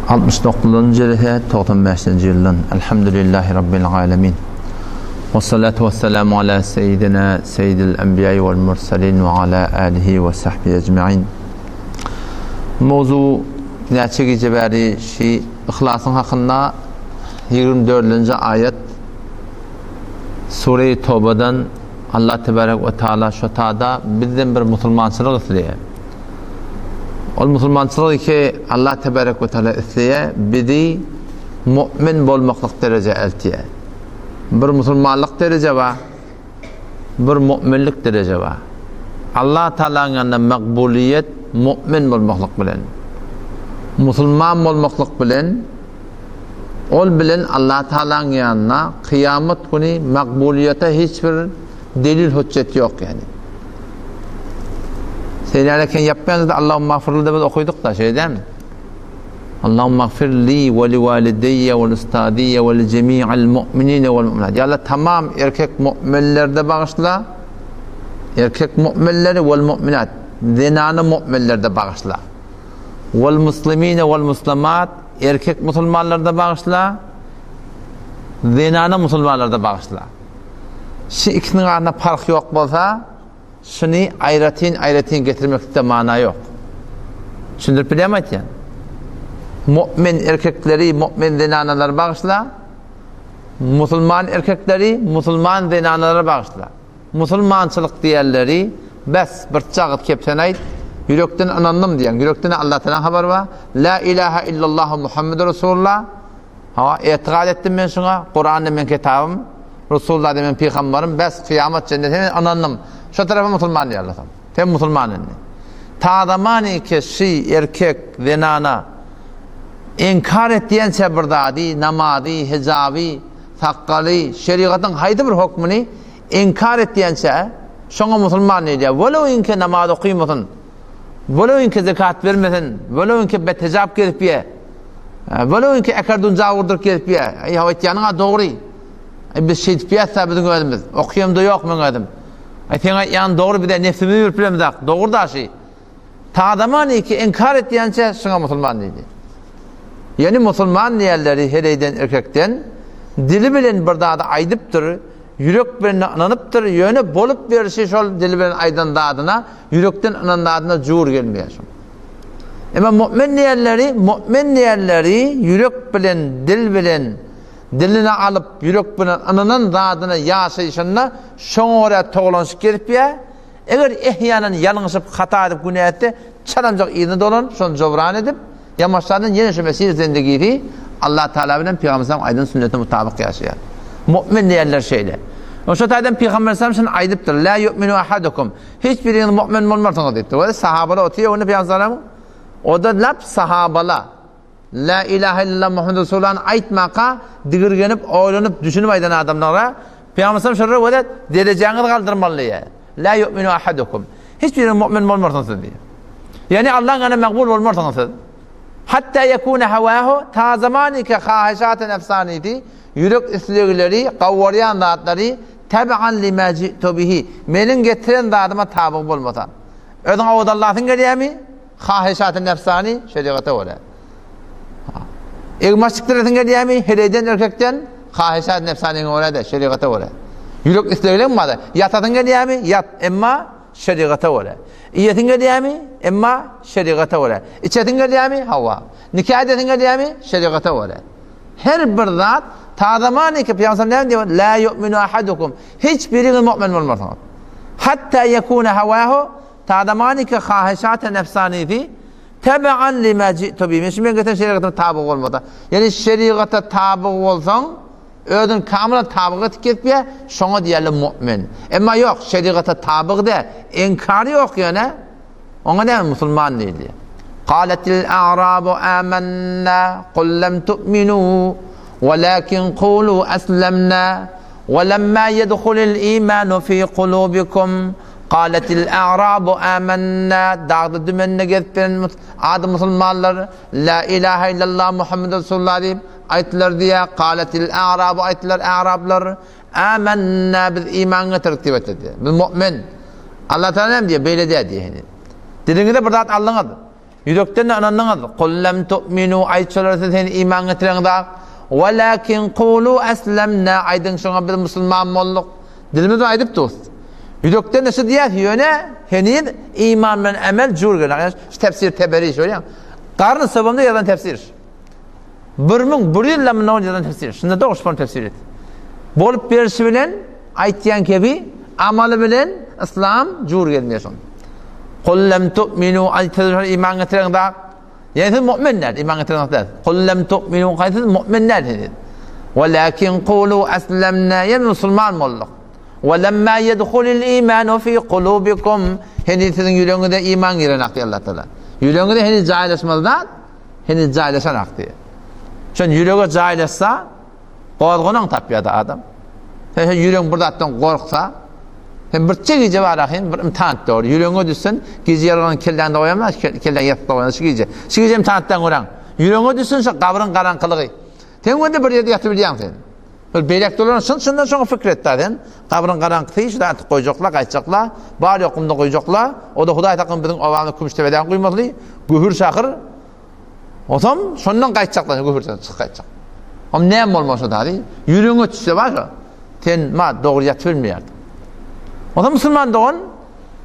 69-njy jelse 95-nji ýyldan. Elhamdülillahi Rabbil alemin. Wessalatu wessalamu ala seýidina seýidil enbiýai wel mursalin we ala alihi we sahbihi ecmain. Mowzu näçe gije bäri şi yhlasyň hakynda 24-nji aýat Sure-i Tobadan Allah tebarek we taala şo tada bizden bir musulmançylyk isleýär. Ol musulmançylyk ki Allah tebarek we taala isleýär, bizi mu'min bolmaklyk derejä eltýär. Bir musulmanlyk dereje bar, bir mu'minlik dereje bar. Allah Taalanyň ýanynda makbuliýet mu'min bolmaklyk bilen. Musulman bolmaklyk bilen ol bilen Allah Taalanyň ýanynda kyýamat güni makbuliýete hiç bir delil hüjjet ýok ýani. Seýlär eken ýapýanda Allahumma gfirli biz okydyk da şeýle dälmi? Allahumma gfirli we li walideýe we ustadiýe we li jemi'il mu'minine wal mu'minat. Ya Allah tamam erkek mu'minlerde bagyşla. Erkek mu'minleri wal mu'minat. Zenany mu'minlerde bagyşla. Wal muslimine wal muslimat. Erkek musulmanlarda bagyşla. Zenany musulmanlarda bagyşla. Şu ikisiniň arasynda parh ýok bolsa, şuny aýratyn-aýratyn getirmekde mana ýok. Düşündirip bilýärmi aýtýan? Mu'min erkekleri mu'min zenanalar bagyşla, musulman erkekleri musulman zenanalara bagyşla. Musulmançylyk diýenleri bes bir çagyz kepsen aýt, ýürekden ynandym diýen, ýürekden Allah Taala habar bar. La ilaha illallah Muhammedur Rasulullah. Hawa, etikat etdim men şuňa, Kuran-da meň kitabym, Resulullah-da meň pygambarym, bes, kyýamat jennete men ynandym. Şo tarapa musulman diýerler soň. Sen musulman indi. Ta zamany ki şi erkek zenana inkar etýänçä bir zady, namazy, hijaby, sakgaly, şerigatyň haýsy bir hokmuny inkar etýänçä, şoňa musulman diýilýär. Welew inki namaz okymasyn, welew inki zekat bermesin, welew inki bethijap gezip ýe, Welew ki äkerdunja urduryp gezip ýa. Eý, hawa aýtýanyň-a dogry. Eý, biz şeýdip ýatsa biziň özümiz. Okyýam-da ýok meň özüm. Eý, seň aýtýanyň dogry, biz-ä nebsimizi bilip bilemizak. Dogry-da şi. Tazamany ki inkar etýänçä şuňa musulman diýdi. Ýöne musulman diýenleri heleýden erkekden dili bilen bir zady aýdypdyr, ýürek bilen ynanypdyr, ýöne bolup berişi şol dili bilen aýdan zadyna, ýürekden ynan zadyna jur gelmeýär şoň. Emma mu'min diýenleri, mu'min diýenleri ýürek bilen, dil bilen, diline alyp, ýürek bilen ynanan zadyna ýaşaýşynda şoňa görä toglanyşyp gezipýär. Eger ehýanan ýalňyşyp, hata edip, günä etse, çalamjak yzyna dolanyp, şony jobran edip, ýamaşlardan ýene şu mesir zendigisi Allah Taala bilen Pygamber sallam aýdan sünnetine mutabyk ýaşaýar. Mu'min diýenler şeýle. Şo taýdan Pygamber sallam şuny aýdypdyr: La yu'minu ahadukum. Hiç biriňiz mu'min bolmarsyňyz diýipdir. We sahabalar otyr onda Pygamber sallam o-da lap sahabala La ilaha illallah Muhammed Resulullahny aýtmaka digirgenip, oýlanyp, düşünip aýdan adamlara Pygamber sallam şolara wezet derejäňizi galdyrmaly diýýär. La yu'minu ahadukum. Hiç biriňiz mu'min bolmarsyňyz siz diýýär. Ýani Allahyň ýanynda makbul bolmarsyňyz siz. Hatta yekuna hawahu ta zamanike hahishat nefsaniti ýürek islegleri, gawwarýan zatlary Teb'an lima ji'tu bihi, meniň getiren zadyma tabyg bolmasa. Özüň owadanlasyň gelýärmi? Haheşaty nefsani, şerigata görä. Egmaç çykdyrasyn gelýärmi? Heleýden, erkekden? Haheşaty nefsaniňe görä däl, şerigata görä. Ýürek islegleň bar-da. Ýatasyň gelýärmi? Ýat, emma şerigata görä. Iýesiň gelýärmi? Emma şerigata görä. Içesiň gelýärmi? Hawa. Nika edesiň gelýärmi? Şerigata görä. Her bir zat ta zamany ki Pygamber näme diýýär? La yu'minu ahadukum. Hiç biriňiz mu'min bolmarsyňyz. Hatta yekuna hawahu ta zamany ki hahisat nefsanisi tebe'an lima ji'tu bi. Men şu men getiren şerigatyma taby bolmasa. Ýani şerigata taby bolsaň, özün kamyl tabyk etip gezipýär, şoňa diýerler mu'min. Emma ýok, şerigata tabyk däl, inkary ýok ýöne. Oňa näme musulman diýilýär? Qalatil a'rabu amanna qul lam tu'minu walakin qulu aslamna wa lamma yadkhulul imanu fi qulubikum Qalatil a'rabu amanna dagda dümende gezip gelen ady musulmanlar la ilaha illallah Muhammed Resulullah diýip aýtdylar diýýär. Qalatil a'rabu aýtdylar a'rablar Amenna biz iman getirdik diýip aýtdy. Biz mu'min. Allah Taala näme diýýär? Beýle däl diýýär. Diliňize bir zat aldyňyz. Ýürekden-de ynandyňyz. Kul lem tu'minu, aýt şolara siz heniz iman getireňzok. Welakin kulu eslemna, aýdyň şoňa biz musulman bolduk. Dilimiz bilen aýdyp durus. Ýürekden-de şu diýýäs, ýöne heniz iman bilen emel jur gelenok. Şu tefsir Teberi şo Garny sobamda ýazan tefsir. 1100 ýyl mundan ozal ýazan tefsir. Şunda dogry şony tefsir et. Bolup berişi bilen aýtýan kebi amaly bilen yslam jur gelmeýär şon. Kul lem tu'minu aýtýan iman getireňzok. Ýani siz mu'min däl, iman getireňzok däl. Kul lem tu'minu haýsy siz mu'min däl siz. Walakin kulu aslamna ýani musulman bolduk. Wa lemma yedhulul imanu fi kulubikum heniz siziň ýüregiňize iman girenak diýýär Allah Taala. Ýüregiňize heniz jaýlaşmazdan heniz jaýlaşanak diýýär. Şon ýürege jaýlaşsa Gozganaň tapýar-da adam. Sen şo ýüregiň bir zatdan gorksa, sen birçe gije bar ahyn, bir imtihan dogry. Ýüregiňe düşsün, gije ýarganyň kelläňde goýamda, kelläň ýassykda goýamda şu gije. Şu gije imtihandan göräň. Ýüregiňe düşsün şo gabryň garaňkylygy. Sen günde bir ýerde ýatyp bilýäň sen. Bir beýlek dolan şyn şyndan şoňa pikir et da sen. Gabryň garaňkysy şu atyp goýjaklar, gaýtjaklar, bar ýokumda goýjaklar. O-da Hudaý saklasyn biziň obamyzda Kümüşdepeden guýmasly, göhür şahyr Otam şondan gaýtjaklar, göhürden çykyp gaýtjak. Om näme bolmasa da, ýüregiňe düşse bar şo. Sen ma dogry ýatyp bilmeýärdiň. Otam musulman dogan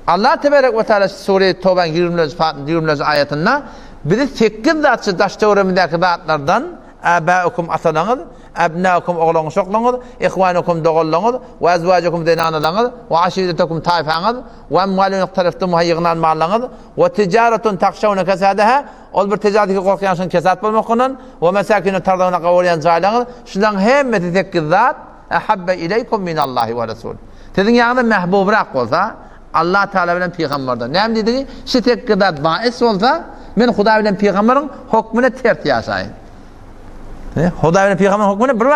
Allah tebarek we taala sure Towbanyň 20-nji 20-nji aýatynda bizi 8 zatçy daş töweregimizdäki zatlardan äbäukum atalaňyz, äbnäukum oglaňyz şoklaňyz, ihwanukum doganlaňyz, we azwajukum zenanalaňyz, we aşiretukum taýfaňyz, we amwalun iqtaraftumuha ýygnan mallaňyz, we tijaratun tahşawna kesadaha Ol bir tejadiki gorkýan şuň kesat bolmakyndan, we mesakinu tardawna gowurýan jaýlaryňyz, şularyň hemmesi sekiz zat, ahabbe ileýkum minallahi we rasul. Siziň ýanyňyzda mähbubrak bolsa, Allah Taala bilen pygamberden. Näme diýdigi? Şu sekiz zat bais bolsa, men Hudaý bilen pygamberiň hokmuna ters ýaşaýyn. Hudaý bilen pygamberiň hokmuna bir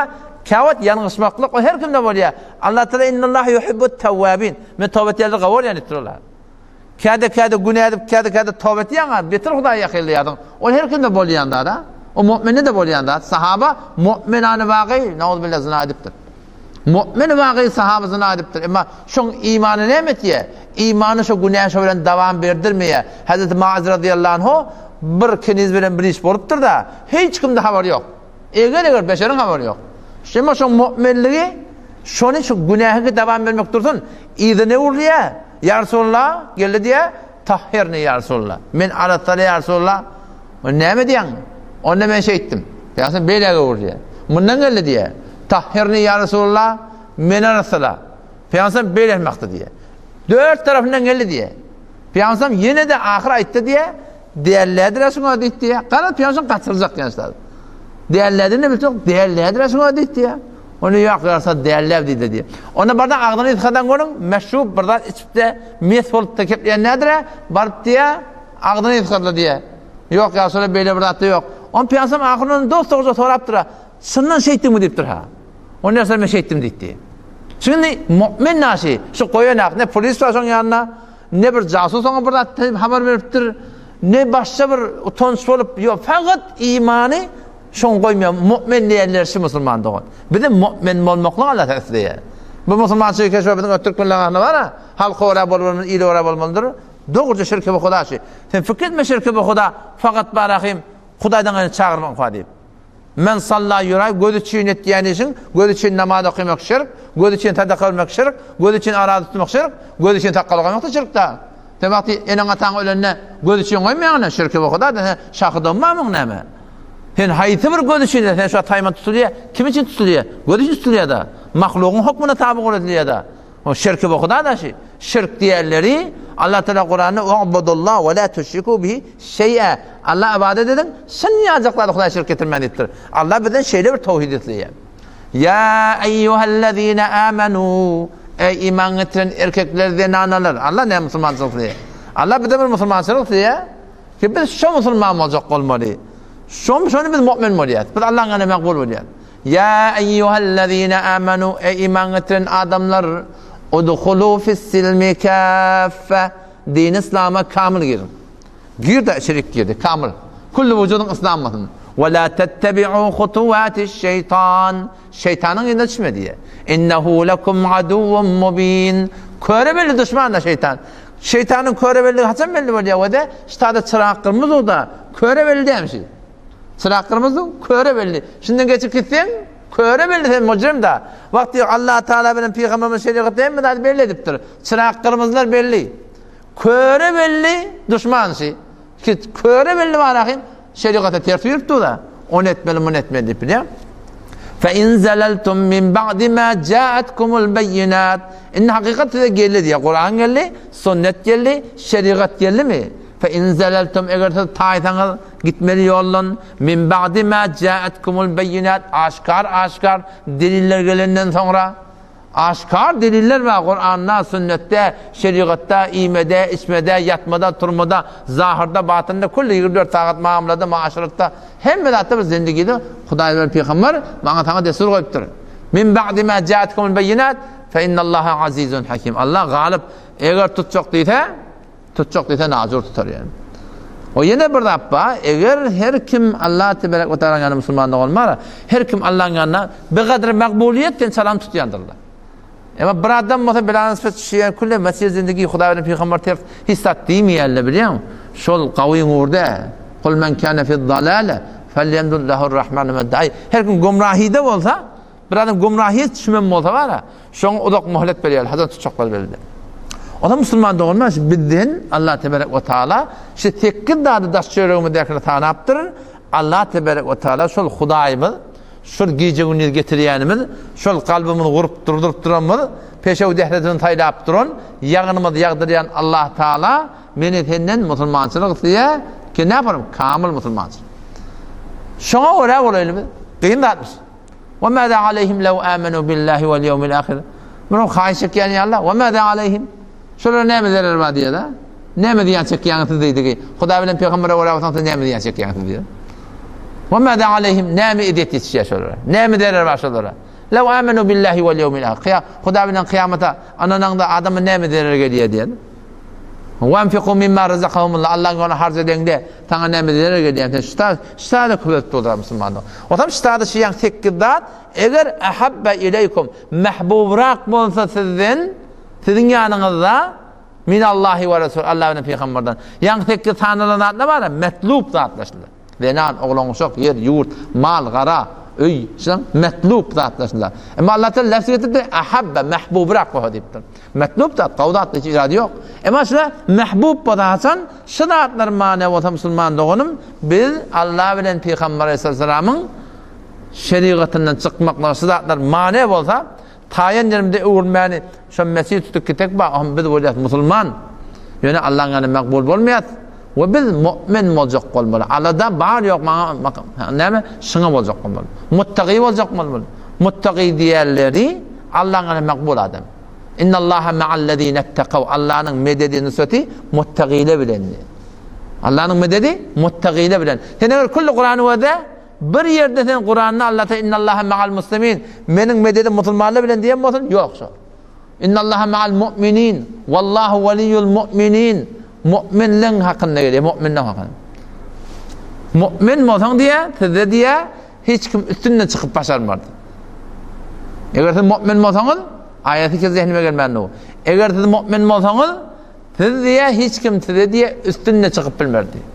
käwagt ýalňyşmaklyk o her kimde bolýar. Allah Taala innallaha yuhibbut tawwabin. Men toba etýänleri gowy görýän diýip durlar. Käde-käde günä edip, käde-käde toba etýäň-ä, beter Hudaýa ýakynlaýarsyň. Ol her kimde bolýan zat-a. O mu'minde-de bolýan zat. Sahaba mu'minany wagy, nauzubilla, zyna edipdir. Mu'min wagy sahaba zyna edipdir. Emma şoň imany näme etýär? Imany şo günä şo bilen dawam berdirmeýär. Hezreti Maiz razyýallahu anhu bir keniz bilen bir iş bolupdyr-da, hiç kimde habar ýok. Eger-eger beşeriň habary ýok. Emma şoň mu'minligi şony şu günähige dawam bermek dursun, yzyna öwrülýär. Ýa Resulallah, geldi diýýär, Tahhirni ýa Resulallah. Men arassala ýa Resulallah. O näme diýýäň? Onda men şeýtdim. Pygamber beýläge öwrülýär. Mundan geldi diýýär. Tahhirni ýa Resulallah, meni arassala. Pygamber beýle bakdy diýýär. Dört tarapyndan geldi diýýär. Pygamber ýene-de ahyr aýtdy diýýär. Dällädiler şuňa diýdi diýýär. Garaz pygamber gaçyrjak ýaşlar. Dällädi ne bilsek, dällädiler şuňa diýdi diýýär. Ony ýok ýarsa dälläp diýdi diýýär. Onda barda agzyny ysgadan görüň, meşrub bir zat içip-de mes bolup-da kepleýän nädir-ä? Baryp diýýär, agzyny ysgady diýýär. Ýok ýarsa beýle bir zat-da ýok. Ony pygamber ahyrynda ony dost-dogruja sorapdyr-a. Çyndan şeýtdiňmi diýipdir-ha. Ony ýarsa men şeýtdim diýdi. Şimdi mu'min naşy, şu goýanak ne polis bar şoň ýanynda, Ne bir jasus oňa bir zat habar beripdir, ne başga bir utanç bolup, ýok, fakat imany şoň goýmaýar. Mu'min diýenler şu musulman dogan. Bizi mu'min bolmaklyk Allah isleýär. Bu musulmançylyk keşbe biziň türkmenleriň arasynda bar-a, halka görä bolmalydyr, ile görä bolmalydyr. Dogruja şirki bu Huda şi. Sen pikir etme şirki bu Huda, fakat barahym Hudaýdan gaýry çagyrmak diýip. Men salla ýuraý göz üçin etýän işiň, göz üçin namaz okamak şirk, göz üçin sadaka bermek şirk, göz üçin araza tutmak şirk, göz üçin sakgal goýmak-da şirk-da. Sen wagty eneň-ataň ölende göz üçin goýmaýaň-da, şirki bu Huda-da, sen şahy donmamyň näme? Sen haýsy bir göz üçin, sen şu taýman tutulýar, kim üçin tutulýar? Göz üçin tutulýar-da. Mahlugyň hukmuna taby edilýär-da. O şirki bu Huda daşy. Şirk diýenleri Allah Teala Kuranda U'budullah we la tuşriku bihi şeý'e. Allah ibadet ediň, şyn ýajaklar Hudaýa şirk getirmän diýipdir. Allah bizden şeýle bir towhid isleýär. Ýa eýýuhellezine amanu Eý iman getiren erkekler, zenanalar. Allah näme musulmançylyk isleýär? Allah bizden bir musulmançylyk isleýär. Ki biz şo musulman boljak bolmaly. Şo şony biz mu'min bolýarys. Biz Allah'yň ýanynda makbul bolýarys. Ýa eýýuhellezine amanu, eý iman getiren adamlar, udhulu fis-silmi kaffe, dini yslama kamyl giriň. Gir-de içerik girdi, kamyl. Külli wujudyň yslam bolsun. We la tettebi'u hutuwatiş-şeýtan, şeýtanyň yzyna düşme diýýär. Innehu lekum aduwwun mubin, köre belli duşman-da şeýtan. Şeýtanyň köre belligi haçan belli bolýar we-de, ştada çyrak gyrmyzy-da, köre belli dälmi şi? Çyrak gyrmyzy, köre belli. Şundan geçip gitseň, köre belli sen mujrim da. Wagty ýok, Allah Taala bilen pygamberimiz şerigatda hemme zady belli edipdir. Çyrak gyrmyzylar belli. Köre belli duşman şi. Ki köre belli bar ahim, şerigata ters ýürüp dur-da. Ony etmeli, muny etmeli diýip bilýär. Fe in zalaltum min ba'di ma ja'atkumul beýinat. Indi hakykat size geldi diýýär. Kuran geldi, sünnet geldi, şerigat geldimi? Fe in zalaltum eger siz taýsaňyz gitmeli ýoldan min ba'di ma ja'atkumul beýinat aşkar-aşkar deliller gelenden soňra Aşkar deliller bar Kuranda, sünnetde, şerigatda, iýmede, içmede, ýatmada, turmada, zahyrda, batynda, külli 24 sagat muamalada, muaşaratda, hemme zatda bir zindigide Hudaý bilen pygamber maňa saňa destur goýupdyr. Min ba'di ma ja'atkumul beýinat fe innallaha azizun hakim. Allah galyp, eger tutjak diýse, Tutjak diýse najur tutar ýaly. O ýene bir zat bar, eger her kim Allah teberek we taala ýanynda musulman bolmara, her kim Allah'yň ýanynda bi gadr magbuliýet sen salam tutýandyrlar. Emma bir adam bolsa bilan sıfat şiýen külle mesih zindigi Hudaý bilen pygamber ters hiç zat diýmeýärler bilýäň. Şol gawy ugurda kul men kana fi zalale felyemdud lehur rahman medai. Her kim gumrahide bolsa Bir adam gümrahyýet çümen bolsa bara, şoňa uzak möhlet berýär, haçan tutjaklar belli. Ola musulman doganlar, şu bizden Allah teberek we taala şu sekiz zady daş çöregimizdäkini sanapdyr. Allah teberek we taala şol Hudaýymyz, şol gije gündiz getirýänimiz, şol kalbymyzy gurup durduryp duranymyz, peşew dehletini saýlap duran, ýagynymyzy ýagdyrýan Allah taala meni senden musulmançylyk isleýär ki näme kamyl musulmançylyk. Şoňa görä bolaýly biz. Kyn zatmyş. Ve mâzâ aleyhim lev âmenû billâhi vel yevmil âhir. Munuň haýyş çekýän ýaly, Ve mâzâ aleyhim. Şolara näme zerer bar diýýär-de. Näme zyýan çekýäňiz siz diýdigi. Hudaý bilen pygambere görä bolsaň siz näme zyýan çekýäňiz siz diýýär. Ve mâzâ aleyhim näme ezýet ýetişýär şolara? Näme zerer bar şolara? Lev âmenû billâhi vel yevmil âhir. Kyýa Hudaý bilen kyýamata ynanaňda adama näme zerer gelýär diýýär. Wenfiku mimma razakahumullah. Allahyň ýoluna harç edeňde saňa näme zerer gelýär? Sen şta ştada köpelip durlar musulmanlar. Otam ştada şiýan 8 zat eger ahabba ileýkum mahbubrak bolsa sizden siziň ýanyňyzda min Allahi we Rasul Allah bilen pygamberden. Ýaňy 8 sanalan zatlar bar, metlub zatlar şular. Zenan, oglan-uşak, ýer, ýurt, mal, gara, öý, şular metlub zatlar şular. Emma Allah Teala lafz getirdi, ahabba, mahbubrak bolsa diýipdir. Metlub zat, gowy zat hiç irady ýok. Emma şular mahbub bolsa haçan şu zatlar mane bolsa musulman doganym, biz Allah bilen Pygamber aleyhisselamyň şerigatyndan çykmaklyga şu zatlar mane bolsa, Taýan ýerimde öwürmäni şo mesih tutup gitek ba, ohm biz bolýas musulman. Ýöne Allaň ýanynda makbul bolmaýas. We biz mu'min boljak bolmaly. Alada bar ýok maňa näme şyňa boljak bolmaly. Muttagi boljak bolmaly. Muttagi diýenleri Allaň ýanynda makbul adam. Innallaha ma'allezine ittakaw. Allanyň mededi nusreti muttagile bilendir. Allanyň mededi muttagile bilen. Sen eger külli Kurany wede Bir ýerde sen Kuranda Allah Teala innallaha ma'al muslimin meniň mededim musulmanlar bilen diýen bolsun, ýok şo. Innallaha ma'al mu'minin wallahu waliyyul mu'minin mu'minleň hakynda gelýär, mu'minleň hakynda. Mu'min bolsaň diýä, sizde diýä hiç kim üstünden çykyp başarmaz. Eger siz mu'min bolsaňyz, aýaty ki zehnime gelmän dur. Eger siz mu'min bolsaňyz, Siz diýýär, hiç kim size diýýär, üstünde çykyp bilmer diýýär.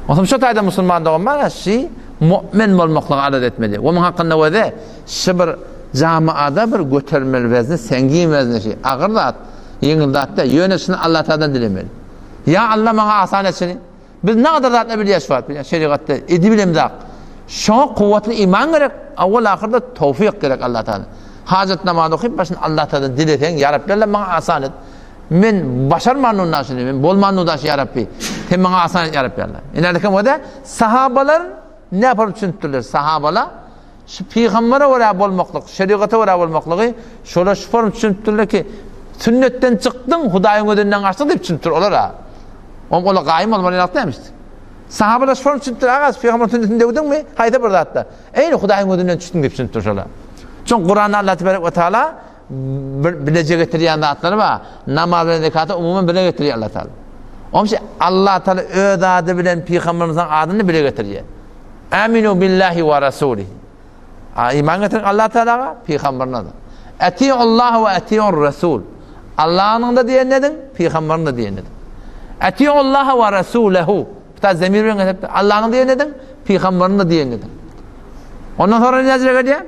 Onsoň şo taýda musulman dogan bar, şi mu'min bolmaklygy alada etmeli. Onuň hakynda weze, şi bir jamaada bir götermeli wezni, sengin wezni şi, agyr zat, ýeňil zat däl. Ýöne şuny Allah Tagaladan dilemeli. Ýa Allah maňa asan et şuny. Biz ne kadar zatlar bilýäs şu wagt, bilýän şerigatda edibilemzak. Şoňa kuwwatly iman gerek, awwal ahyrda towfyk gerek Allah Taala. Hajat namazy okyp başyny Allah Taaladan dileseň, ýa Rabbi Allah maňa asan et. Men başarman ondan şuny, men bolman ondan şu ýa Rabbi. Sen maňa asan et ýa Rabbi Allah. Ine o da sahabalar ne yapyp düşünipdirler? Sahabalar Şu pygambere görä bolmaklyk, şerigata görä bolmaklygy şolar şu form düşünipdirler ki, sünnetden çykdyň, Hudaýyň gözünden gaçdyň diýip düşünipdir olar-a. Oň ola gaýym bolmaly ýaly dälmişdi. Sahabalar şu form düşünipdir, aga, pygamber sünnetini döwdüňmi? Haýsy bir zatda? Eý, Hudaýyň gözünden düşdüň diýip düşünipdir şolar. Çünki Kuranda Allah tebarek we taala bir bileje getirýän zatlary bar. Namaz bilen zekaty umuman bile getirýär Allah Taala. Onuň üçin Allah Taala öz ady bilen pygamberimiziň adyny bile getirýär. Aminu billahi we rasulihi. A iman getiriň Allah Taalaga, pygamberine. Atiullah we atiur rasul. Allanyň-da diýenini ediň, pygambaryň-da diýenini ediň. Atiullaha we rasulehu. Bu ta zemir bilen getiripdir. Allanyň diýenini ediň, pygambaryň-da diýenini ediň. Ondan sonra näme gelýär?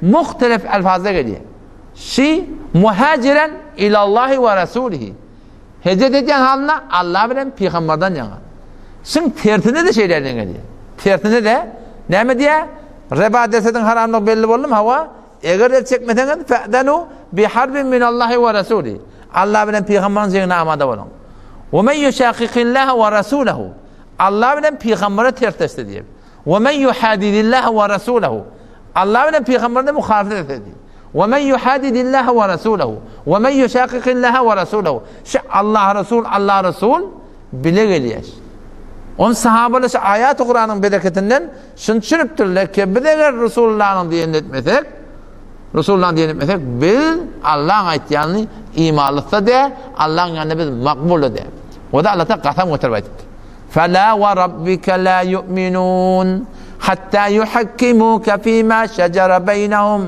Muhtelif elfazda gelýär. Şi muhaciren ilallahi we rasulihi. Hijret edýän halynda Allah bilen pygamberden ýaňa. Şiň tersine-de şeýle gelýär. Tersine-de näme diýär? Reba desediň haramlygy belli boldumy? Hawa. Eger el çekmeseňiz, fe'zenu bi harbin minallahi we rasulihi. Allah bilen pygamberiň jeňine amada boluň. We men yushaqiqillaha we rasulahu. Allah bilen pygambere tersleşse diýip. We men yuhadidillaha we rasulahu. Allah bilen pygamberine muhalefet etse diýip. We men yuhadidillaha we rasulahu. We men yushaqiqillaha we rasulahu. Şu Allah Resul, Allah Resul bile gelýär. On sahabalar şu aýat-y Kuranyň bereketinden şuny düşünipdirler ki, biz eger Resulullanyň diýenini etmesek, Resulullanyň diýenini etmesek, biz Allaň aýtýanyny imanlysa dä, Allaň ýanynda biz makbul-da dä. O da Allah Taala kasam göterip aýdypdyr. Fela we rabbike la yu'minun hatta yuhakkimuka fima şejere beýnehum.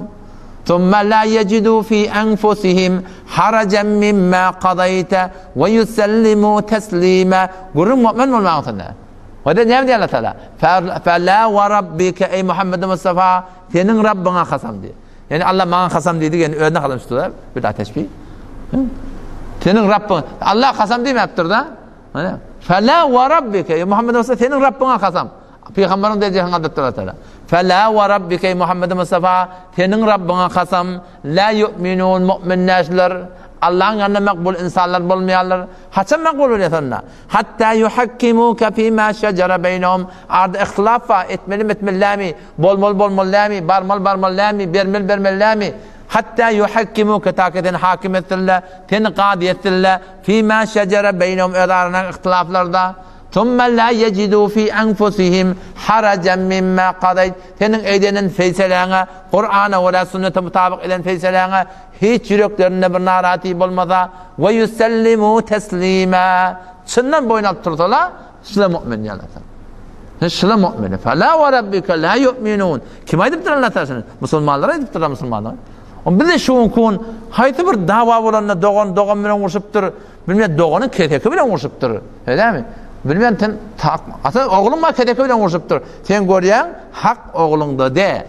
Thumma la yejidu fi enfusihim harajan mimma kadaýte we ýusellimu teslima. Gürrüň mu'min bolmagyň üstünde. We de näme diýýär Allah Taala? Fela we rabbike eý Muhammed Mustafa seniň Rabbyňa kasam diýýär. Ýani Allah maňa kasam diýdi, ýani özüne kasam tutdy. Bir teşbih. Seniň Rabbyň Allah kasam diýmäpdir-de. Fela we rabbike eý Muhammed Mustafa seniň Rabbyňa kasam. Pygamberiň derejesini galdyrypdyr Allah Taala. Fela we rabbike eý Muhammed Mustafa seniň Rabbyňa kasam la yu'minun mu'min näşler Allahyň ýanynda makbul insanlar bolmaýarlar. Haçan makbul bolýar sonda? Hatta yuhakkimuka fima şejere beýnehum. Arada ihtilaf bar, etmeli etmeli dämi, bolmaly bolmaly dämi, barmaly barmaly dämi, bermeli bermeli dämi? Hatta yuhakkimuka ta ki seni hakim etsinler, seni kazy etsinler. Fima şejere beýnehum öz aralaryndaky ihtilaflarda. Summa la yejidu fi enfusihim harajan mimma kadaýt. Seniň edeniň feýseläňe, Kur'ana görä sünnete mutabyk eden feýseläňe hiç ýüreklerinde bir narahaty bolmasa, we ýusellimu teslima. Çyndan boýun alyp tursalar, şula mu'min diýerler. Sen şula mu'min. Fela we rabbike la yu'minun. Kim aýdypdyr Allah Taala şuny? Musulmanlar aýdypdyrlar musulmanlar. On bize şu gün haýsy bir dawa bolanda dogan dogan bilen urşupdyr. Bilmän doganyň keseki bilen urşupdyr. Öýdämi? Bilmän sen tak, ata ogluň bar keseki bilen urşupdyr. Sen görýäň, hak ogluňda de.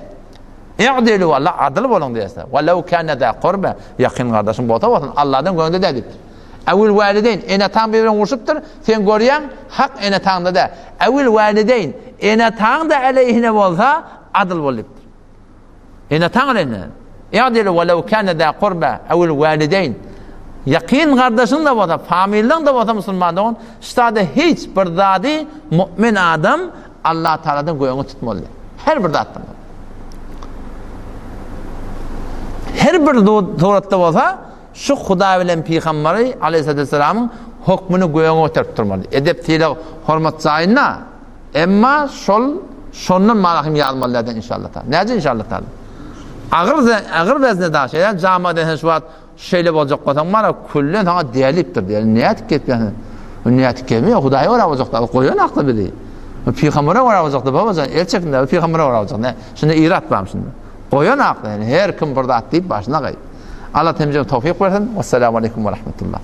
I'dilu walla adyl boluň diýse. Walau kana za qurba, ýakyn gardaşyň bolsa bolsun, Allahdan göňde dä diýipdir. Awil walideýn, ene-ataň bir bilen urşupdyr, sen görýäň, hak ene-ataňda dä. Awil walideýn, ene-ataň da aleýhine bolsa, adyl bol diýipdir. Ene-ataň aleýhine. I'dilu walau kana za qurba, awil walideýn. Ýakyn gardaşyň da bolsa, familiň da bolsa musulman dogan, ştada hiç bir zady mu'min adam Allah Taaladan göňe tutmaly. Her bir zatdan. Her bir suratda bolsa şu Hudaý bilen Pygamberi aleyhissalamyň hökmüni göňe göterip durmaly. Edep, sylag, hormat jaýynda. Emma şol şondan mana hem ýazmaly däldi inşallah taala. Näce inşallah taala? Agyr agyr wezne da şeýle jama desen şu wagt Şeýle boljak bolsaň mana küllen saňa dälipdir diýýär. Nädip gezýärsiň? Nädip gezmeýär? Hudaýa görä boljakda, goýan akly bizi. Pygambere görä boljakda, babajan, el çekin-de, pygambere görä boljak. Ne? Şunda irat barmy şunda? Goýan akly, yani her kim bir zat diýip başyna gaý. Allah temizem towfik bersin. Wassalamu aleýkum we rahmetullah.